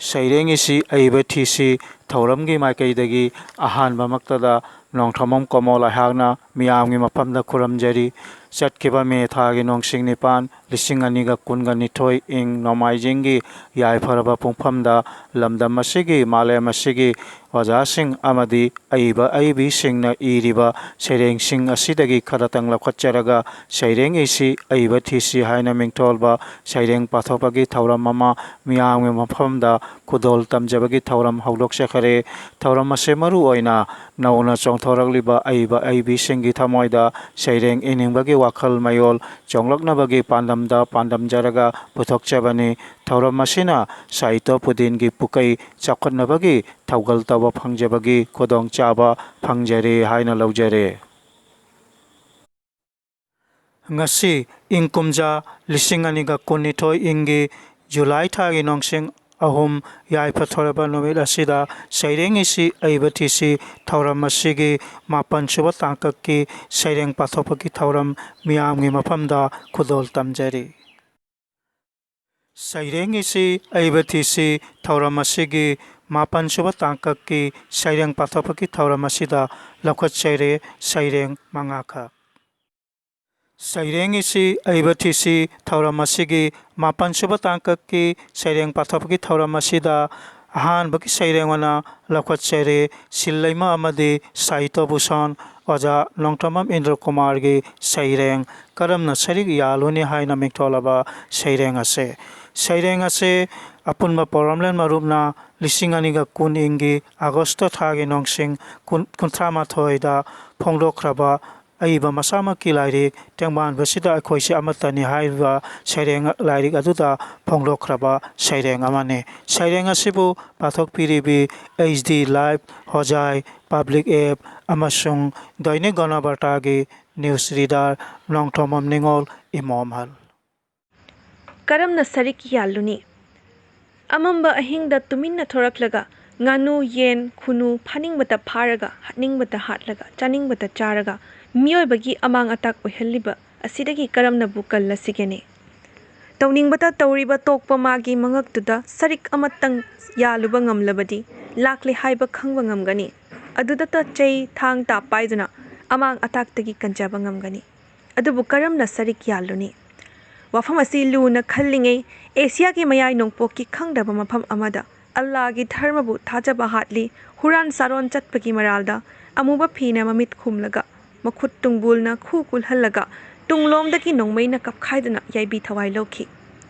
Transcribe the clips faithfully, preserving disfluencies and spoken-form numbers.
ꯁꯩꯔꯦꯡ ꯏꯁꯤ ꯑꯏꯕ ꯊꯤꯁꯤ ꯊꯧꯔꯝꯒꯤ ꯃꯥꯏꯀꯩꯗꯒꯤ ꯑꯍꯥꯟꯕꯃꯛꯇꯗ ꯅꯣꯡꯊꯣꯝꯕꯝ ꯀꯣꯃꯣꯜ ꯑꯩꯍꯥꯛꯅ ꯃꯤꯌꯥꯝꯒꯤ ꯃꯐꯝꯗ ꯈꯨꯔꯨꯝꯖꯔꯤ꯫ ꯆꯠꯈꯤꯕ ꯃꯦ ꯊꯥꯒꯤ ꯅꯣꯡꯁꯤꯡ ꯅꯤꯄꯥꯟ, ꯂꯤꯁꯤꯡ ꯑꯅꯤꯒ ꯀꯨꯟꯒ ꯅꯤꯊꯣꯏ, ꯏꯪ ꯅꯣꯡꯃꯥꯏꯖꯤꯡꯒꯤ ꯌꯥꯏꯐꯔꯕ ꯄꯨꯡꯐꯝꯗ ꯂꯝꯗꯝ ꯑꯁꯤꯒꯤ, ꯃꯥꯂꯦꯝ ꯑꯁꯤꯒꯤ ꯑꯣꯖꯥꯁꯤꯡ ꯑꯃꯗꯤ ꯑꯏꯕ ꯑꯏꯕꯤꯁꯤꯡꯅ ꯏꯔꯤꯕ ꯁꯩꯔꯦꯡꯁꯤꯡ ꯑꯁꯤꯗꯒꯤ ꯈꯔꯇꯪ ꯂꯧꯈꯠꯆꯔꯒ, ꯁꯩꯔꯦꯡ ꯏꯁꯤ ꯑꯏꯕ ꯊꯤꯁꯤ ꯍꯥꯏꯅ ꯃꯤꯡꯊꯣꯜꯕ ꯁꯩꯔꯦꯡ ꯄꯥꯊꯣꯛꯄꯒꯤ ꯊꯧꯔꯝ ꯑꯃ ꯃꯤꯌꯥꯝꯒꯤ ꯃꯐꯝꯗ ꯈꯨꯗꯣꯜ ꯇꯝꯖꯕꯒꯤ ꯊꯧꯔꯝ ꯍꯧꯗꯣꯛꯆꯈꯔꯦ꯫ ꯊꯧꯔꯝ ꯑꯁꯤ ꯃꯔꯨ ꯑꯣꯏꯅ ꯅꯧꯅ ꯆꯣꯡꯊꯣꯔꯛꯂꯤꯕ ꯑꯏꯕ ꯑꯏꯕꯤꯁꯤꯡꯒꯤ ꯊꯃꯣꯏꯗ ꯁꯩꯔꯦꯡ ꯏꯅꯤꯡꯕꯒꯤ ꯋꯥꯈꯜ ꯃꯌꯣꯜ ꯆꯣꯡꯂꯛꯅꯕꯒꯤ ꯄꯥꯟꯗꯝꯗ ꯄꯥꯟꯗꯝꯖꯔꯒ ꯄꯨꯊꯣꯛꯆꯕꯅꯤ꯫ ꯊꯧꯔꯝ ꯑꯁꯤꯅ ꯁꯥꯍꯤꯇ꯭ꯌ ꯄꯨꯗꯤꯟꯒꯤ ꯄꯨꯀꯩ ꯆꯥꯎꯈꯠꯅꯕꯒꯤ ꯊꯧꯒꯜ ꯇꯧꯕ ꯐꯪꯖꯕꯒꯤ ꯈꯨꯗꯣꯡꯆꯥꯕ ꯐꯪꯖꯔꯦ ꯍꯥꯏꯅ ꯂꯧꯖꯔꯦ꯫ ꯉꯁꯤ ꯏꯪ ꯀꯨꯝꯖꯥ ꯂꯤꯁꯤꯡ ꯑꯅꯤꯒ ꯀꯨꯟꯅꯤꯊꯣꯏ ꯏꯪꯒꯤ ꯖꯨꯂꯥꯏ ꯊꯥꯒꯤ ꯅꯣꯡꯁꯤꯡ ꯑꯍꯨꯝ ꯌꯥꯏꯐ ꯊꯣꯔꯕ ꯅꯨꯃꯤꯠ ꯑꯁꯤꯗ ꯁꯩꯔꯦꯡ ꯏꯁꯤ ꯑꯏꯕ ꯊꯤꯁꯤ ꯊꯧꯔꯝ ꯑꯁꯤꯒꯤ ꯃꯥꯄꯟ ꯁꯨꯕ ꯇꯥꯡꯀꯛꯀꯤ ꯁꯩꯔꯦꯡ ꯄꯥꯊꯣꯛꯄꯒꯤ ꯊꯧꯔꯝ ꯃꯤꯌꯥꯝꯒꯤ ꯃꯐꯝꯗ ꯈꯨꯗꯣꯜ ꯇꯝꯖꯔꯤ꯫ ꯁꯩꯔꯦꯡ ꯏꯁꯤ ꯑꯏꯕ ꯊꯤꯁꯤ ꯊꯧꯔꯝ ꯑꯁꯤꯒꯤ ꯃꯥꯄꯟ ꯁꯨꯕ ꯇꯥꯡꯀꯛꯀꯤ ꯁꯩꯔꯦꯡ ꯄꯥꯊꯣꯛꯄꯒꯤ ꯊꯧꯔꯝ ꯑꯁꯤꯗ ꯂꯧꯈꯠꯆꯔꯦ ꯁꯩꯔꯦꯡ ꯃꯉꯥꯈꯛ꯫ ꯁꯩꯔꯦꯡ ꯏꯁꯤ ꯑꯏꯕ ꯊꯤꯁꯤ ꯊꯧꯔꯝ ꯑꯁꯤꯒꯤ ꯃꯥꯄꯟ ꯁꯨꯕ ꯇꯥꯡꯀꯛꯀꯤ ꯁꯩꯔꯦꯡ ꯄꯥꯊꯣꯛꯄꯒꯤ ꯊꯧꯔꯝ ꯑꯁꯤꯗ ꯑꯍꯥꯟꯕꯒꯤ ꯁꯩꯔꯦꯡ ꯑꯣꯏꯅ ꯂꯧꯈꯠꯆꯔꯦ ꯁꯤꯜ ꯂꯩꯃ ꯑꯃꯗꯤ ꯁꯥꯍꯤꯇ꯭ꯌ ꯚꯨꯁꯟ ꯑꯣꯖꯥ ꯅꯣꯡꯊꯣꯝꯕꯝ ꯏꯟꯗ꯭ꯔ ꯀꯨꯃꯥꯔꯒꯤ ꯁꯩꯔꯦꯡ ꯀꯔꯝꯅ ꯁꯔꯤꯛ ꯌꯥꯜꯂꯨꯅꯤ ꯍꯥꯏꯅ ꯃꯤꯡꯊꯣꯜꯂꯕ ꯁꯩꯔꯦꯡ ꯑꯁꯦ꯫ ꯁꯩꯔꯦꯡ ꯑꯁꯦ ꯑꯄꯨꯟꯕ ꯄꯥꯎꯔꯝꯂꯦꯟ ꯃꯔꯨꯞꯅ ꯂꯤꯁꯤꯡ ꯑꯅꯤꯒ ꯀꯨꯟ ꯏꯪꯒꯤ ꯑꯥꯒꯁꯇ ꯊꯥꯒꯤ ꯅꯣꯡꯁꯤꯡ ꯀꯨꯟ, ꯀꯨꯟꯊ꯭ꯔꯥ ꯃꯥꯊꯣꯏꯗ ꯐꯣꯡꯗꯣꯛꯈ꯭ꯔꯕ ꯑꯏꯕ ꯃꯁꯥꯃꯛꯀꯤ ꯂꯥꯏꯔꯤꯛ ꯇꯦꯡꯕꯥꯟꯕꯁꯤꯗ ꯑꯩꯈꯣꯏꯁꯦ ꯑꯃꯠꯇꯅꯤ ꯍꯥꯏꯔꯤꯕ ꯁꯩꯔꯦꯡ ꯂꯥꯏꯔꯤꯛ ꯑꯗꯨꯗ ꯐꯣꯡꯗꯣꯛꯈ꯭ꯔꯕ ꯁꯩꯔꯦꯡ ꯑꯃꯅꯤ꯫ ꯁꯩꯔꯦꯡ ꯑꯁꯤꯕꯨ ꯄꯥꯊꯣꯛꯄꯤꯔꯤꯕꯤ ꯑꯩꯆ ꯗꯤ ꯂꯥꯏꯚ, ꯍꯣꯖꯥꯏ, ꯄꯕ꯭ꯂꯤꯛ ꯑꯦꯞ ꯑꯃꯁꯨꯡ ꯗꯣꯏꯅꯤꯛ ꯒꯣꯅꯣꯕꯔꯇꯥꯒꯤ ꯅ꯭ꯌꯨꯁ ꯔꯤꯗꯔ ꯅꯣꯡꯊꯣꯝꯕꯝ ꯅꯤꯉꯣꯜ ꯏꯃꯣꯝꯍꯜ꯫ ꯀꯔꯝꯅ ꯁꯔꯤꯛ ꯌꯥꯜꯂꯨꯅꯤ? ꯑꯃꯝꯕ ꯑꯍꯤꯡꯗ ꯇꯨꯃꯤꯟꯅ ꯊꯣꯔꯛꯂꯒ, ꯉꯥꯅꯨ, ꯌꯦꯟ, ꯈꯨꯅꯨ ꯐꯥꯅꯤꯡꯕꯇ ꯐꯥꯔꯒ, ꯍꯥꯠꯅꯤꯡꯕꯇ ꯍꯥꯠꯂꯒ, ꯆꯥꯅꯤꯡꯕꯇ ꯆꯥꯔꯒ, ꯃꯤꯑꯣꯏꯕꯒꯤ ꯑꯃꯥꯡ ꯑꯇꯥꯛ ꯑꯣꯏꯍꯜꯂꯤꯕ ꯑꯁꯤꯗꯒꯤ ꯀꯔꯝꯅꯕꯨ ꯀꯜꯂꯁꯤꯒꯦꯅꯦ? ꯇꯧꯅꯤꯡꯕꯇ ꯇꯧꯔꯤꯕ ꯇꯣꯛꯄ ꯃꯥꯒꯤ ꯃꯉꯛꯇꯨꯗ ꯁꯔꯤꯛ ꯑꯃꯇꯪ ꯌꯥꯜꯂꯨꯕ ꯉꯝꯂꯕꯗꯤ ꯂꯥꯛꯂꯦ ꯍꯥꯏꯕ ꯈꯪꯕ ꯉꯝꯒꯅꯤ꯫ ꯑꯗꯨꯗꯇ ꯆꯩ ꯊꯥꯡ ꯇꯥ ꯄꯥꯏꯗꯨꯅ ꯑꯃꯥꯡ ꯑꯇꯥꯛꯇꯒꯤ ꯀꯟꯖꯕ ꯉꯝꯒꯅꯤ꯫ ꯑꯗꯨꯕꯨ ꯀꯔꯝꯅ ꯁꯔꯤꯛ ꯌꯥꯜꯂꯨꯅꯤ? ꯋꯥꯐꯝ ꯑꯁꯤ ꯂꯨꯅ ꯈꯜꯂꯤꯉꯩ, ꯑꯦꯁꯤꯌꯥꯒꯤ ꯃꯌꯥꯏ ꯅꯣꯡꯄꯣꯛꯀꯤ ꯈꯪꯗꯕ ꯃꯐꯝ ꯑꯃꯗ ꯑꯜꯂꯥꯒꯤ ꯙꯔꯃꯕꯨ ꯊꯥꯖꯕ ꯍꯥꯠꯂꯤ, ꯍꯨꯔꯥꯟ ꯆꯥꯔꯣꯟ ꯆꯠꯄꯒꯤ ꯃꯔꯥꯜꯗ ꯑꯃꯨꯕ ꯐꯤꯅ ꯃꯃꯤꯠ ꯈꯨꯝꯂꯒ, ꯃꯈꯨꯠ ꯇꯨꯡꯕꯨꯜꯅ ꯈꯨ ꯀꯨꯜꯍꯜꯂꯒ, ꯇꯨꯡꯂꯣꯝꯗꯒꯤ ꯅꯣꯡꯃꯩꯅ ꯀꯞꯈꯥꯏꯗꯨꯅ ꯌꯥꯏꯕꯤ ꯊꯋꯥꯏ ꯂꯧꯈꯤ꯫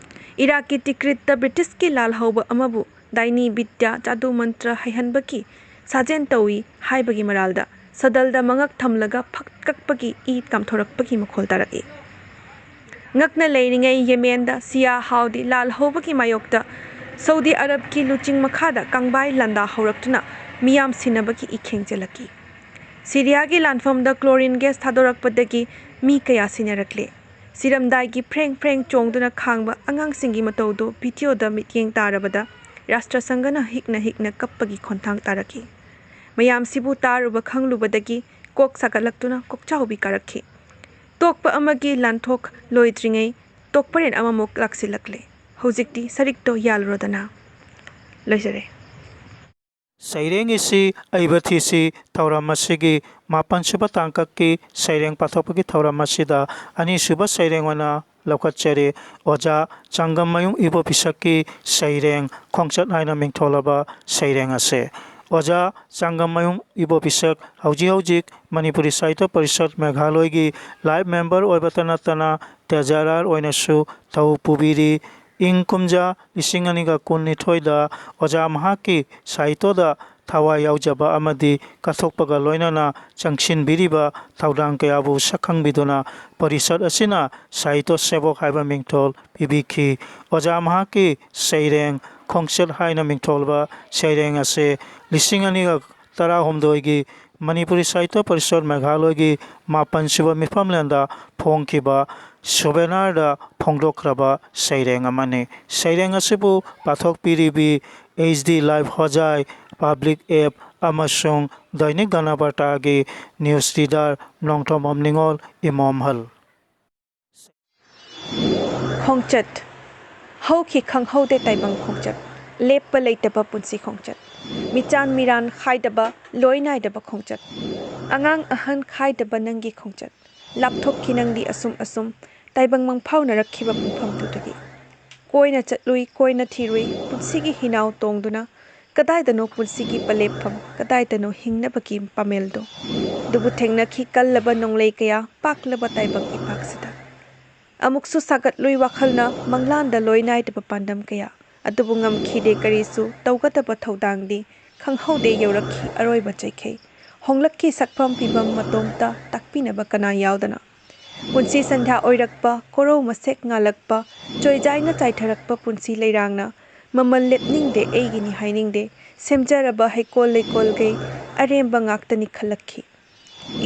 ꯏꯔꯥꯛꯀꯤ ꯇꯤꯀ꯭ꯔꯤꯠꯇ ꯕ꯭ꯔꯤꯇꯤꯁꯀꯤ ꯂꯥꯜꯍꯧꯕ ꯑꯃꯕꯨ ꯗꯥꯏꯅꯤ ꯕꯤꯗ꯭ꯌꯥ, ꯖꯥꯗꯨ ꯃꯟꯇ꯭ꯔ ꯍꯩꯍꯟꯕꯒꯤ ꯁꯥꯖꯦꯟ ꯇꯧꯏ ꯍꯥꯏꯕꯒꯤ ꯃꯔꯥꯜꯗ ꯁꯗꯜꯗ ꯃꯉꯛ ꯊꯝꯂꯒ ꯐꯛ ꯀꯛꯄꯒꯤ ꯏ ꯀꯥꯝꯊꯣꯔꯛꯄꯒꯤ ꯃꯈꯣꯜ ꯇꯥꯔꯛꯏ꯫ ꯉꯛꯅ ꯂꯩꯔꯤꯉꯩ ꯌꯦꯃꯦꯟꯗ ꯁꯤꯌꯥ ꯍꯥꯎꯗꯤ ꯂꯥꯜꯍꯧꯕꯒꯤ ꯃꯥꯌꯣꯛꯇ ꯁꯧꯗꯤ ꯑꯔꯕꯀꯤ ꯂꯨꯆꯤꯡ ꯃꯈꯥꯗ ꯀꯥꯡꯕꯥꯏ ꯂꯥꯟꯗꯥ ꯍꯧꯔꯛꯇꯨꯅ ꯃꯤꯌꯥꯝ ꯁꯤꯟꯅꯕꯒꯤ ꯏꯈꯦꯡ ꯆꯦꯜꯂꯛꯈꯤ꯫ ꯁꯤꯔꯤꯌꯥꯒꯤ ꯂꯥꯟꯐꯝꯗ ꯀ꯭ꯂꯣꯔꯤꯟ ꯒ꯭ꯌꯥꯁ ꯊꯥꯗꯣꯔꯛꯄꯗꯒꯤ ꯃꯤ ꯀꯌꯥ ꯁꯤꯅꯔꯛꯂꯦ꯫ ꯁꯤꯔꯝꯗꯥꯏꯒꯤ ꯐ꯭ꯔꯦꯡ ꯐ꯭ꯔꯦꯡ ꯆꯣꯡꯗꯨꯅ ꯈꯥꯡꯕ ꯑꯉꯥꯡꯁꯤꯡꯒꯤ ꯃꯇꯧꯗꯨ ꯚꯤꯗꯤꯑꯣꯗ ꯃꯤꯠꯌꯦꯡ ꯇꯥꯔꯕꯗ ꯔꯥꯁꯇ꯭ꯔ ꯁꯪꯘꯅ ꯍꯤꯛꯅ ꯍꯤꯛꯅ ꯀꯞꯄꯒꯤ ꯈꯣꯟꯊꯥꯡ ꯇꯥꯔꯛꯈꯤ꯫ ꯃꯌꯥꯝꯁꯤꯕꯨ ꯇꯥꯔꯨꯕ ꯈꯪꯂꯨꯕꯗꯒꯤ ꯀꯣꯛ ꯁꯥꯒꯠꯂꯛꯇꯨꯅ ꯀꯣꯛꯆꯥꯎꯕꯤ ꯀꯥꯔꯛꯈꯤ꯫ ꯇꯣꯛꯄ ꯑꯃꯒꯤ ꯂꯥꯟꯊꯣꯛ ꯂꯣꯏꯗ꯭ꯔꯤꯉꯩ ꯇꯣꯛꯄꯔꯦꯟ ꯑꯃꯃꯨꯛ ꯂꯥꯛꯁꯤꯜꯂꯛꯂꯦ꯫ ꯍꯧꯖꯤꯛꯇꯤ ꯁꯔꯤꯛꯇꯣ ꯌꯥꯜꯂꯨꯔꯣꯗꯅ꯫ ꯂꯣꯏꯖꯔꯦ꯫ ꯁꯩꯔꯦꯡ ꯏꯁꯤ ꯑꯏꯕ ꯊꯤꯁꯤ ꯊꯧꯔꯝ ꯑꯁꯤꯒꯤ ꯃꯥꯄꯟꯁꯨꯕ ꯇꯥꯡꯀꯛꯀꯤ ꯁꯩꯔꯦꯡ ꯄꯥꯊꯣꯛꯄꯒꯤ ꯊꯧꯔꯝ ꯑꯁꯤꯗ ꯑꯅꯤꯁꯨꯕ ꯁꯩꯔꯦꯡ ꯑꯣꯏꯅ ꯂꯧꯈꯠꯆꯔꯤ꯫ ꯑꯣꯖꯥ ꯆꯥꯡꯒꯝꯃꯌꯨꯝ ꯏꯕꯣ ꯄꯤꯁꯛꯀꯤ ꯁꯩꯔꯦꯡ ꯈꯣꯡꯆꯠ ꯍꯥꯏꯅ ꯃꯤꯡꯊꯣꯜꯂꯕ ꯁꯩꯔꯦꯡ ꯑꯁꯤ꯫ ꯑꯣꯖꯥ ꯆꯥꯡꯒꯝꯃꯌꯨꯝ ꯏꯕꯣ ꯄꯤꯁꯛ ꯍꯧꯖꯤꯛ ꯍꯧꯖꯤꯛ ꯃꯅꯤꯄꯨꯔꯤ ꯁꯥꯍꯤꯇ꯭ꯌ ꯄꯔꯤꯁꯠ ꯃꯦꯘꯥꯂꯣꯏꯒꯤ ꯂꯥꯏꯐ ꯃꯦꯝꯕꯔ ꯑꯣꯏꯕꯇ ꯅꯠꯇꯅ ꯇꯦꯖꯥꯔꯥꯔ ꯑꯣꯏꯅꯁꯨ ꯊꯧ ꯄꯨꯕꯤꯔꯤ꯫ ꯏꯪ ꯀꯨꯝꯖꯥ ꯂꯤꯁꯤꯡ ꯑꯅꯤꯒ ꯀꯨꯟꯅꯤꯊꯣꯏꯗ ꯑꯣꯖꯥ ꯃꯍꯥꯛꯀꯤ ꯁꯥꯍꯤꯇ꯭ꯌꯗ ꯊꯋꯥꯏ ꯌꯥꯎꯖꯕ ꯑꯃꯗꯤ ꯀꯠꯊꯣꯛꯄꯒ ꯂꯣꯏꯅꯅ ꯆꯪꯁꯤꯟꯕꯤꯔꯤꯕ ꯊꯧꯗꯥꯡ ꯀꯌꯥꯕꯨ ꯁꯛꯈꯪꯕꯤꯗꯨꯅ ꯄꯔꯤꯁꯠ ꯑꯁꯤꯅ ꯁꯥꯍꯤꯇ꯭ꯌ ꯁꯦꯕꯣꯛ ꯍꯥꯏꯕ ꯃꯤꯡꯊꯣꯜ ꯄꯤꯕꯤꯈꯤ꯫ ꯑꯣꯖꯥ ꯃꯍꯥꯛꯀꯤ ꯁꯩꯔꯦꯡ ꯈꯣꯡꯆꯠ ꯍꯥꯏꯅ ꯃꯤꯡꯊꯣꯜꯕ ꯁꯩꯔꯦꯡ ꯑꯁꯤ ꯂꯤꯁꯤꯡ ꯑꯅꯤꯒ ꯇꯔꯥꯍꯨꯝꯗꯣꯏꯒꯤ ꯃꯅꯤꯄꯨꯔꯤ ꯁꯥꯍꯤꯇ꯭ꯌ ꯄꯔꯤꯁꯠ ꯃꯦꯘꯥꯂꯣꯏꯒꯤ ꯃꯥꯄꯟꯁꯨꯕ ꯃꯤꯐꯝꯂꯦꯟꯗ ꯐꯣꯡꯈꯤꯕ ꯁꯨꯕꯦꯅꯥꯔꯗ ꯐꯣꯡꯗꯣꯛꯈ꯭ꯔꯕ ꯁꯩꯔꯦꯡ ꯑꯃꯅꯤ꯫ ꯁꯩꯔꯦꯡ ꯑꯁꯤꯕꯨ ꯄꯥꯊꯣꯛꯄꯤꯔꯤꯕꯤ ꯑꯩꯆ ꯗꯤ ꯂꯥꯏꯐ ꯍꯣꯖꯥꯏ ꯄꯕ꯭ꯂꯤꯛ ꯑꯦꯞ ꯑꯃꯁꯨꯡ ꯗꯩꯅꯤꯛ ꯒꯅꯕꯔꯇꯥꯒꯤ news reader ꯅꯣꯡꯊꯣꯝꯕꯝ ꯅꯤꯉꯣꯜ ꯏꯃꯣꯝꯍꯜ꯫ ꯈꯣꯡꯆꯠ꯫ ꯍꯧꯈꯤ ꯈꯪꯍꯧꯗꯦ ꯇꯥꯏꯕꯪ ꯈꯣꯡꯆꯠ꯫ ꯂꯦꯞꯄ ꯂꯩꯇꯕ ꯄꯨꯟꯁꯤ ꯈꯣꯡꯆꯠ꯫ ꯃꯤꯆꯥꯟ ꯃꯤꯔꯥꯟ ꯈꯥꯏꯗꯕ, ꯂꯣꯏ ꯅꯥꯏꯗꯕ ꯈꯣꯡꯆꯠ꯫ ꯑꯉꯥꯡ ꯑꯍꯟ ꯈꯥꯏꯗꯕ ꯅꯪꯒꯤ ꯈꯣꯡꯆꯠ꯫ ꯂꯥꯞꯊꯣꯛꯈꯤ ꯅꯪꯗꯤ ꯑꯁꯨꯝ ꯑꯁꯨꯝ, ꯇꯥꯏꯕꯪ ꯃꯪꯐꯥꯎꯅꯔꯛꯈꯤꯕ ꯄꯨꯡꯐꯝꯗꯨꯗꯒꯤ꯫ ꯀꯣꯏꯅ ꯆꯠꯂꯨꯏ, ꯀꯣꯏꯅ ꯊꯤꯔꯨꯏ, ꯄꯨꯟꯁꯤꯒꯤ ꯍꯤꯅꯥꯎ ꯇꯣꯡꯗꯨꯅ꯫ ꯀꯗꯥꯏꯗꯅꯣ ꯄꯨꯟꯁꯤꯒꯤ ꯄꯂꯦꯞꯐꯝ, ꯀꯗꯥꯏꯗꯅꯣ ꯍꯤꯡꯅꯕꯒꯤ ꯄꯥꯃꯦꯜꯗꯣ꯫ ꯑꯗꯨꯕꯨ ꯊꯦꯡꯅꯈꯤ ꯀꯜꯂꯕ ꯅꯣꯡꯂꯩ ꯀꯌꯥ, ꯄꯥꯛꯂꯕ ꯇꯥꯏꯕꯪ ꯏꯄꯥꯛꯁꯤꯗ꯫ ꯑꯃꯨꯛꯁꯨ ꯁꯥꯒꯠꯂꯨꯏ ꯋꯥꯈꯜꯅ, ꯃꯪꯂꯥꯟꯗ ꯂꯣꯏ ꯅꯥꯏꯗꯕ ꯄꯥꯟꯗꯝ ꯀꯌꯥ꯫ ꯑꯗꯨꯕꯨ ꯉꯝꯈꯤꯗꯦ ꯀꯔꯤꯁꯨ, ꯇꯧꯒꯗꯕ ꯊꯧꯗꯥꯡꯗꯤ ꯈꯪꯍꯧꯗꯦ, ꯌꯧꯔꯛꯈꯤ ꯑꯔꯣꯏꯕ ꯆꯩꯈꯩ꯫ ꯍꯣꯡꯂꯛꯈꯤ ꯁꯛꯐꯝ ꯐꯤꯕꯝ ꯃꯇꯣꯝꯇ, ꯇꯥꯛꯄꯤꯅꯕ ꯀꯅꯥ ꯌꯥꯎꯗꯅ? ꯄꯨꯟꯁꯤ ꯁꯟꯙ꯭ꯌꯥ ꯑꯣꯏꯔꯛꯄ, ꯀꯣꯔꯧ ꯃꯁꯦꯛ ꯉꯥꯜꯂꯛꯄ, ꯆꯣꯏꯖꯥꯏꯅ ꯆꯥꯏꯊꯔꯛꯄ ꯄꯨꯟꯁꯤ ꯂꯩꯔꯥꯡꯅ꯫ ꯃꯃꯜ ꯂꯦꯞꯅꯤꯡꯗꯦ, ꯑꯩꯒꯤꯅꯤ ꯍꯥꯏꯅꯤꯡꯗꯦ, ꯁꯦꯝꯖꯔꯕ ꯍꯩꯀꯣꯜ ꯂꯩꯀꯣꯜꯈꯩ ꯑꯔꯦꯝꯕ ꯉꯥꯛꯇꯅꯤ ꯈꯜꯂꯛꯈꯤ꯫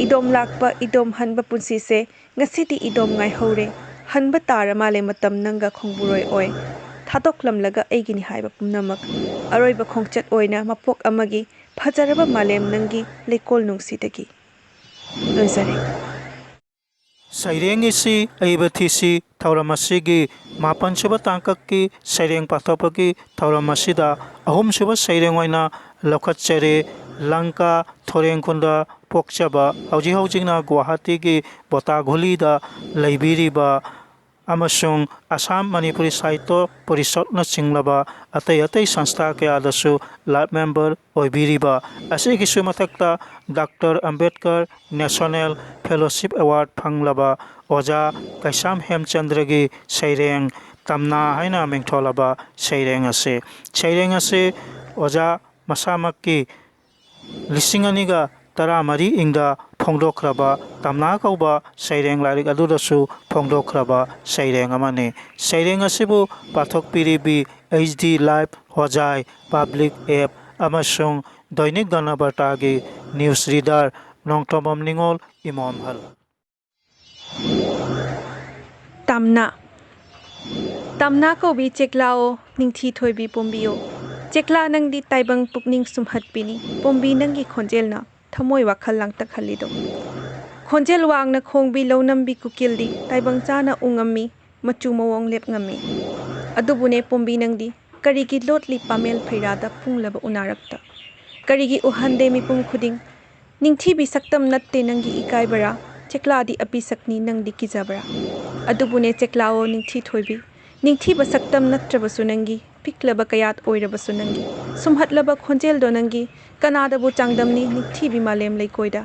ꯏꯗꯣꯝ ꯂꯥꯛꯄ, ꯏꯗꯣꯝ ꯍꯟꯕ ꯄꯨꯟꯁꯤꯁꯦ ꯉꯁꯤꯗꯤ ꯏꯗꯣꯝ ꯉꯥꯏꯍꯧꯔꯦ꯫ ꯍꯟꯕ ꯇꯥꯔ ꯃꯥꯜꯂꯦ ꯃꯇꯝ ꯅꯪꯒ ꯈꯣꯡꯕꯨꯔꯣꯏ ꯑꯣꯏ꯫ ꯊꯥꯗꯣꯛꯂꯝꯂꯒ ꯑꯩꯒꯤꯅꯤ ꯍꯥꯏꯕ ꯄꯨꯝꯅꯃꯛ꯫ ꯑꯔꯣꯏꯕ ꯈꯣꯡꯆꯠ ꯑꯣꯏꯅ ꯃꯄꯣꯛ ꯑꯃꯒꯤ ꯐꯖꯔꯕ ꯃꯥꯂꯦꯝ ꯅꯪꯒꯤ ꯂꯩꯀꯣꯜ ꯅꯨꯡꯁꯤꯗꯒꯤ꯫ ꯂꯣꯏꯖꯔꯦ꯫ ꯁꯩꯔꯦꯡ ꯏꯁꯤ ꯑꯏꯕ ꯊꯤꯁꯤ ꯊꯧꯔꯝ ꯑꯁꯤꯒꯤ ꯃꯥꯄꯟꯁꯨꯕ ꯇꯥꯡꯀꯛꯀꯤ ꯁꯩꯔꯦꯡ ꯄꯥꯊꯣꯛꯄꯒꯤ ꯊꯧꯔꯝ ꯑꯁꯤꯗ ꯑꯍꯨꯝꯁꯨꯕ ꯁꯩꯔꯦꯡ ꯑꯣꯏꯅ ꯂꯧꯈꯠꯆꯔꯦ꯫ ꯂꯪꯀꯥ ꯊꯣꯔꯦꯡꯈꯨꯟꯗ ꯄꯣꯛꯆꯕ, ꯍꯧꯖꯤꯛ ꯍꯧꯖꯤꯛꯅ ꯒꯨꯋꯥꯍꯥꯇꯤꯒꯤ ꯕꯣꯇꯥꯒꯨꯂꯤꯗ ꯂꯩꯕꯤꯔꯤꯕ ꯑꯃꯁꯨꯡ ꯑꯁꯥꯝ ꯃꯅꯤꯄꯨꯔꯤ ꯁꯥꯍꯤꯇ꯭ꯌ ꯄꯔꯤꯁꯠꯅ ꯆꯤꯡꯂꯕ ꯑꯇꯩ ꯑꯇꯩ ꯁꯪꯁꯊꯥ ꯀꯌꯥꯗꯁꯨ life member ꯑꯣꯏꯕꯤꯔꯤꯕ, ꯑꯁꯤꯒꯤꯁꯨ ꯃꯊꯛꯇ doctor Ambedkar National Fellowship Award ꯐꯪꯂꯕ ꯑꯣꯖꯥ ꯀꯩꯁꯥꯝ ꯍꯦꯝꯆꯟꯗ꯭ꯔꯒꯤ ꯁꯩꯔꯦꯡ ꯇꯝꯅꯥ ꯍꯥꯏꯅ ꯃꯤꯡꯊꯣꯜꯂꯕ ꯁꯩꯔꯦꯡ ꯑꯁꯤ, ꯁꯩꯔꯦꯡ ꯑꯁꯤ ꯑꯣꯖꯥ ꯃꯁꯥꯃꯛꯀꯤ ꯂꯤꯁꯤꯡ ꯑꯅꯤꯒ ꯇꯔꯥꯃꯔꯤ ꯏꯪꯗ ꯐꯣꯡꯗꯣꯛꯈ꯭ꯔꯕ ꯇꯝꯅꯥ ꯀꯧꯕ ꯁꯩꯔꯦꯡ ꯂꯥꯏꯔꯤꯛ ꯑꯗꯨꯗꯁꯨ ꯐꯣꯡꯗꯣꯛꯈ꯭ꯔꯕ ꯁꯩꯔꯦꯡ ꯑꯃꯅꯤ꯫ ꯁꯩꯔꯦꯡ ꯑꯁꯤꯕꯨ ꯄꯥꯊꯣꯛꯄꯤꯔꯤꯕꯤ H D Live ꯍꯣꯖꯥꯏ Public App ꯑꯃꯁꯨꯡ ꯗꯣꯏꯅꯤꯛ ꯒꯅꯕꯔꯇꯥꯒꯤ news reader ꯅꯣꯡꯊꯣꯝꯕꯝ ꯅꯤꯉꯣꯜ ꯏꯃꯣꯝꯍꯜ꯫ ꯇꯝꯅꯥ꯫ ꯇꯝꯅꯥ ꯀꯧꯕꯤ ꯆꯦꯛꯂꯥꯑꯣ, ꯅꯤꯡꯊꯤ ꯊꯣꯏꯕꯤ ꯄꯣꯝꯕꯤꯌꯣ꯫ ꯆꯦꯛꯂꯥ ꯅꯪꯗꯤ ꯇꯥꯏꯕꯪ ꯄꯨꯛꯅꯤꯡ ꯁꯨꯝꯍꯠꯄꯤꯅꯤ, ꯄꯣꯝꯕꯤ ꯅꯪꯒꯤ ꯈꯣꯟꯖꯦꯜꯅ ꯊꯃꯣꯏ ꯋꯥꯈꯜ ꯂꯥꯡꯇꯛꯍꯜꯂꯤꯗꯣ꯫ ꯈꯣꯟꯖꯦꯜ ꯋꯥꯡꯅ ꯈꯣꯡꯕꯤ ꯂꯧꯅꯝꯕꯤ ꯀꯨꯀꯤꯜꯗꯤ ꯇꯥꯏꯕꯪ ꯆꯥꯅ ꯎꯉꯝꯃꯤ, ꯃꯆꯨ ꯃꯑꯣꯡ ꯂꯦꯞ ꯉꯝꯃꯤ꯫ ꯑꯗꯨꯕꯨꯅꯦ ꯄꯣꯝꯕꯤ ꯅꯪꯗꯤ ꯀꯔꯤꯒꯤ ꯂꯣꯠꯂꯤ ꯄꯥꯃꯦꯜ ꯐꯩꯔꯥꯗ ꯄꯨꯡꯂꯕ ꯎꯅꯥꯔꯛꯇ? ꯀꯔꯤꯒꯤ ꯎꯍꯟꯗꯦ ꯃꯤꯄꯨꯝ ꯈꯨꯗꯤꯡ? ꯅꯤꯡꯊꯤꯕꯤ ꯁꯛꯇꯝ ꯅꯠꯇꯦ ꯅꯪꯒꯤ ꯏꯀꯥꯏꯕꯔꯥ? ꯆꯦꯛꯂꯥꯗꯤ ꯑꯄꯤ ꯁꯛꯅꯤ ꯅꯪꯗꯤ ꯀꯤꯖꯕꯔꯥ? ꯑꯗꯨꯕꯨꯅꯦ ꯆꯦꯛꯂꯥꯑꯣ ꯅꯤꯡꯊꯤ ꯊꯣꯏꯕꯤ, ꯅꯤꯡꯊꯤꯕ ꯁꯛꯇꯝ ꯅꯠꯇ꯭ꯔꯕꯁꯨ ꯅꯪꯒꯤ, ꯄꯤꯛꯂꯕ ꯀꯌꯥꯠ ꯑꯣꯏꯔꯕꯁꯨ ꯅꯪꯒꯤ, ꯁꯨꯝꯍꯠꯂꯕ ꯈꯣꯟꯖꯦꯜꯗꯣ ꯅꯪꯒꯤ, ꯀꯅꯥꯗꯕꯨ ꯆꯥꯡꯗꯝꯅꯤ ꯅꯤꯡꯊꯤꯕꯤ ꯃꯥꯂꯦꯝ ꯂꯩꯀꯣꯏꯗ?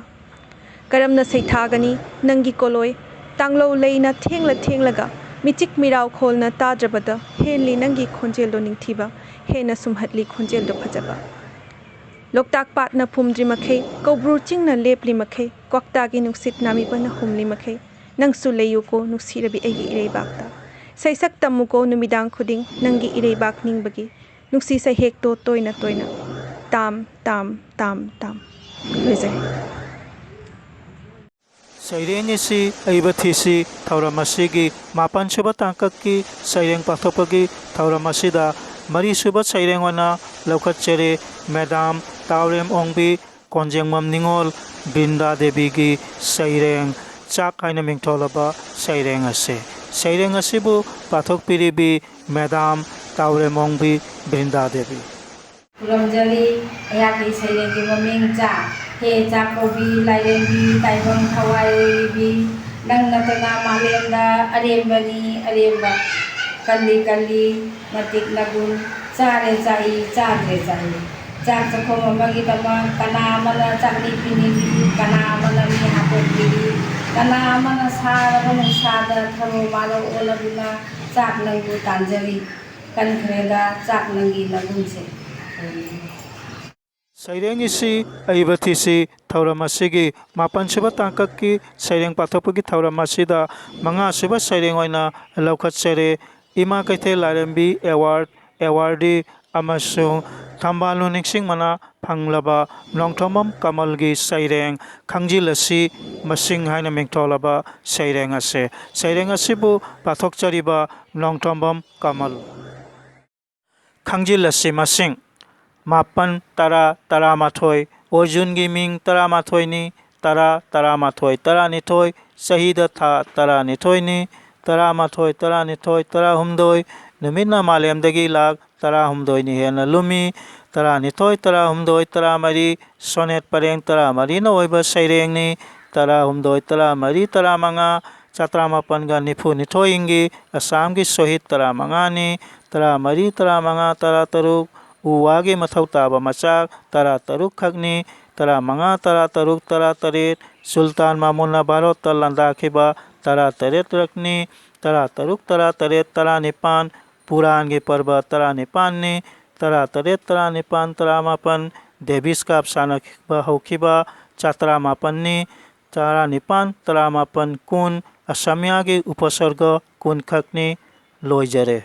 ꯀꯔꯝꯅ ꯁꯩꯊꯥꯒꯅꯤ ꯅꯪꯒꯤ ꯀꯣꯂꯣꯏ? ꯇꯥꯡꯂꯧ ꯂꯩꯅ ꯊꯦꯡꯂ ꯊꯦꯡꯂꯒ, ꯃꯤꯆꯤꯛ ꯃꯤꯔꯥꯎ ꯈꯣꯜꯅ ꯇꯥꯗ꯭ꯔꯕꯗ ꯍꯦꯟꯂꯤ ꯅꯪꯒꯤ ꯈꯣꯟꯖꯦꯜꯗꯣ ꯅꯤꯡꯊꯤꯕ, ꯍꯦꯟꯅ ꯁꯨꯝꯍꯠꯂꯤ ꯈꯣꯟꯖꯦꯜꯗꯣ ꯐꯖꯕ꯫ ꯂꯣꯛꯇꯥꯛ ꯄꯥꯠꯅ ꯐꯨꯝꯗ꯭ꯔꯤ ꯃꯈꯩ, ꯀꯧꯕ꯭ꯔꯨ ꯆꯤꯡꯅ ꯂꯦꯞꯂꯤ ꯃꯈꯩ, ꯀ꯭ꯋꯥꯛꯇꯥꯒꯤ ꯅꯨꯡꯁꯤꯠ ꯅꯥꯃꯤꯕꯅ ꯍꯨꯝꯂꯤ ꯃꯈꯩ, ꯅꯪꯁꯨ ꯂꯩꯌꯨꯀꯣ ꯅꯨꯡꯁꯤꯔꯕꯤ ꯑꯩꯒꯤ ꯏꯔꯩꯕꯥꯛꯇ꯫ ꯁꯩꯁꯛ ꯇꯝꯃꯨꯀꯣ ꯅꯨꯃꯤꯗꯥꯡ ꯈꯨꯗꯤꯡ ꯅꯪꯒꯤ ꯏꯔꯩꯕꯥꯛ ꯅꯤꯡꯕꯒꯤ, ꯅꯨꯡꯁꯤ ꯁꯩꯍꯦꯛꯇꯣ ꯇꯣꯏꯅ ꯇꯣꯏꯅ꯫ ꯇꯥꯝ, ꯇꯥꯝ, ꯇꯥꯝ, ꯇꯥꯝ꯫ ꯂꯣꯏꯖꯔꯦ꯫ ꯁꯩꯔꯦꯡ ꯏꯁꯤ ꯑꯏꯕ ꯊꯤꯁꯤ ꯊꯧꯔꯝ ꯑꯁꯤꯒꯤ ꯃꯥꯄꯟ ꯁꯨꯕ ꯇꯥꯡꯀꯛꯀꯤ ꯁꯩꯔꯦꯡ ꯄꯥꯊꯣꯛꯄꯒꯤ ꯊꯧꯔꯝ ꯑꯁꯤꯗ ꯃꯔꯤ ꯁꯨꯕ ꯁꯩꯔꯦꯡ ꯑꯣꯏꯅ ꯂꯧꯈꯠꯆꯔꯦ꯫ ꯃꯦꯗꯥꯝ ꯇꯥꯎꯔꯦꯝ ꯑꯣꯡꯕꯤ ꯀꯣꯟꯖꯦꯡꯕꯝ ꯅꯤꯉꯣꯜ ꯕ꯭ꯔꯤꯟꯗꯥ ꯗꯦꯕꯤꯒꯤ ꯁꯩꯔꯦꯡ ꯆꯥꯛ ꯍꯥꯏꯅ ꯃꯤꯡꯊꯣꯜꯂꯕ ꯁꯩꯔꯦꯡ ꯑꯁꯤ꯫ ꯁꯩꯔꯦꯡ ꯑꯁꯤꯕꯨ ꯄꯥꯊꯣꯛꯄꯤꯔꯤꯕꯤ ꯃꯦꯗꯥꯝ ꯇꯥꯎꯔꯦꯝ ꯑꯣꯡꯕꯤ ꯕ꯭ꯔꯤꯟꯗꯥ ꯗꯦꯕꯤ꯫ ꯈꯨꯔꯨꯝꯖꯔꯤ꯫ ꯑꯩꯍꯥꯛꯀꯤ ꯁꯩꯔꯦꯡꯒꯤ ꯃꯃꯤꯡ ꯆꯥꯛ꯫ ꯍꯦ ꯆꯥꯛ ꯀꯧꯕꯤ ꯂꯥꯏꯔꯦꯝꯕꯤ ꯇꯥꯏꯕꯪ ꯊꯋꯥꯏ ꯑꯣꯏꯔꯤꯕꯤ, ꯅꯪ ꯅꯠꯇꯅ ꯃꯥꯂꯦꯝꯗ ꯑꯔꯦꯝꯕꯅꯤ ꯑꯔꯦꯝꯕ꯫ ꯀꯜꯂꯤ ꯀꯜꯂꯤ ꯃꯇꯤꯛ ꯅꯒꯨꯟ, ꯆꯥꯔꯦ ꯆꯥꯏ ꯆꯥꯗ꯭ꯔꯦ ꯆꯥꯏ꯫ ꯆꯥꯛ ꯆꯥꯛꯈꯣꯝ ꯑꯃꯒꯤꯗꯃꯛ ꯀꯅꯥ ꯑꯃꯅ ꯆꯥꯛꯅꯤ ꯄꯤꯅꯤꯡꯏ, ꯀꯅꯥ ꯑꯃꯅ ꯃꯤ ꯍꯥꯠꯇꯣꯛꯄꯤꯔꯤ, ꯀꯅꯥ ꯑꯃꯅ ꯁꯥꯔꯕ ꯅꯨꯡꯁꯥꯗ ꯊꯔꯣ ꯃꯥꯔꯣ ꯑꯣꯜꯂꯗꯨꯅ ꯆꯥꯛ ꯅꯪꯕꯨ ꯇꯥꯟꯖꯔꯤ꯫ ꯀꯟꯈ꯭ꯔꯦꯗ ꯆꯥꯛ ꯅꯪꯒꯤ ꯅꯒꯨꯟꯁꯦ꯫ ꯁꯩꯔꯦꯡ ꯏꯁꯤ ꯑꯏꯕ ꯊꯤꯁꯤ ꯊꯧꯔꯝ ꯑꯁꯤꯒꯤ ꯃꯥꯄꯟ ꯁꯨꯕ ꯇꯥꯡꯀꯛꯀꯤ ꯁꯩꯔꯦꯡ ꯄꯥꯊꯣꯛꯄꯒꯤ ꯊꯧꯔꯝ ꯑꯁꯤꯗ ꯃꯉꯥ ꯁꯨꯕ ꯁꯩꯔꯦꯡ ꯑꯣꯏꯅ ꯂꯧꯈꯠꯆꯔꯦ꯫ ꯏꯃꯥ ꯀꯩꯊꯦꯜ ꯂꯥꯏꯔꯦꯝꯕꯤ ꯑꯦꯋꯥꯔꯗ, ꯑꯦꯋꯥꯔꯗꯤ ꯑꯃꯁꯨꯡ ꯊꯝꯕꯥꯜꯅꯨ ꯅꯤꯡꯁꯤꯡ ꯃꯅꯥ ꯐꯪꯂꯕ ꯅꯣꯡꯊꯣꯝꯕꯝ ꯀꯃꯜꯒꯤ ꯁꯩꯔꯦꯡ ꯈꯪꯖꯤꯜꯂꯁꯤ ꯃꯁꯤꯡ ꯍꯥꯏꯅ ꯃꯤꯡꯊꯣꯜꯂꯕ ꯁꯩꯔꯦꯡ ꯑꯁꯦ꯫ ꯁꯩꯔꯦꯡ ꯑꯁꯤꯕꯨ ꯄꯥꯊꯣꯛꯆꯔꯤꯕ ꯅꯣꯡꯊꯣꯝꯕꯝ ꯀꯃꯜ꯫ ꯊꯥꯡꯖꯤꯜ ꯑꯁꯤ ꯃꯁꯤꯡ ꯃꯥꯄꯟ, ꯇꯔꯥ, ꯇꯔꯥꯃꯥꯊꯣꯏ, ꯑꯣꯔꯖꯨꯟꯒꯤ ꯃꯤꯡ ꯇꯔꯥꯃꯥꯊꯣꯏꯅꯤ, ꯇꯔꯥ, ꯇꯔꯥꯃꯥꯊꯣꯏ, ꯇꯔꯥꯅꯤꯊꯣꯏ, ꯆꯍꯤꯗ ꯊꯥ ꯇꯔꯥꯅꯤꯊꯣꯏꯅꯤ, ꯇꯔꯥꯃꯥꯊꯣꯏ, ꯇꯔꯥꯅꯤꯊꯣꯏ, ꯇꯔꯥꯍꯨꯝꯗꯣꯏ, ꯅꯨꯃꯤꯠꯅ ꯃꯥꯂꯦꯝꯗꯒꯤ ꯂꯥꯛ ꯇꯔꯥꯍꯨꯝꯗꯣꯏꯅꯤ ꯍꯦꯟꯅ ꯂꯨꯝꯃꯤ, ꯇꯔꯥꯅꯤꯊꯣꯏ, ꯇꯔꯥꯍꯨꯝꯗꯣꯏ, ꯇꯔꯥꯃꯔꯤ, ꯁꯣꯅꯦꯠ ꯄꯔꯦꯡ ꯇꯔꯥꯃꯔꯤꯅ ꯑꯣꯏꯕ ꯁꯩꯔꯦꯡꯅꯤ, ꯇꯔꯥꯍꯨꯝꯗꯣꯏ, ꯇꯔꯥꯃꯔꯤ, ꯇꯔꯥꯃꯉꯥ, ꯆꯥꯇ꯭ꯔꯥꯃꯥꯄꯟꯒ ꯅꯤꯐꯨꯅꯤꯊꯣꯏ ꯏꯪꯒꯤ ꯑꯁꯥꯝꯒꯤ ꯁꯣꯍꯤꯠ ꯇꯔꯥꯃꯉꯥꯅꯤ, ꯇꯔꯥꯃꯔꯤ, ꯇꯔꯥꯃꯉꯥ, ꯇꯔꯥꯇꯔꯨꯛ, ꯎ ꯋꯥꯒꯤ ꯃꯊꯧ ꯇꯥꯕ ꯃꯆꯥꯛ ꯇꯔꯥꯇꯔꯨꯛ ꯈꯛꯅꯤ, ꯇꯔꯥꯃꯉꯥ, ꯇꯔꯥꯇꯔꯨꯛ, ꯇꯔꯥꯇꯔꯦꯠ, ꯁꯨꯜꯇꯥꯟ ꯃꯥꯃꯨꯟꯅ ꯚꯥꯔꯣꯠꯇ ꯂꯥꯟꯗꯥꯈꯤꯕ ꯇꯔꯥꯇꯔꯦꯠ ꯔꯛꯅꯤ, ꯇꯔꯥꯇꯔꯨꯛ, ꯇꯔꯥꯇꯔꯦꯠ, ꯇꯔꯥꯅꯤꯄꯥꯟ, ꯄꯨꯔꯥꯟꯒꯤ ꯄꯔꯕ ꯇꯔꯥꯅꯤꯄꯥꯟꯅꯤ, ꯇꯔꯥꯇꯔꯦꯠ, ꯇꯔꯥꯅꯤꯄꯥꯟ, ꯇꯔꯥꯃꯥꯄꯟ, ꯗꯦꯕꯤꯁ ꯀꯥꯞ ꯁꯥꯟꯅꯈꯤꯕ ꯍꯧꯈꯤꯕ ꯆꯥꯇ꯭ꯔꯥꯃꯥꯄꯟꯅꯤ, ꯇꯔꯥꯅꯤꯄꯥꯟ, ꯇꯔꯥꯃꯥꯄꯟ, ꯀꯨꯟ, ꯑꯁꯥꯃꯤꯌꯥꯒꯤ ꯎꯄꯁꯔꯒ ꯀꯨꯟ ꯈꯛꯅꯤ꯫ ꯂꯣꯏꯖꯔꯦ꯫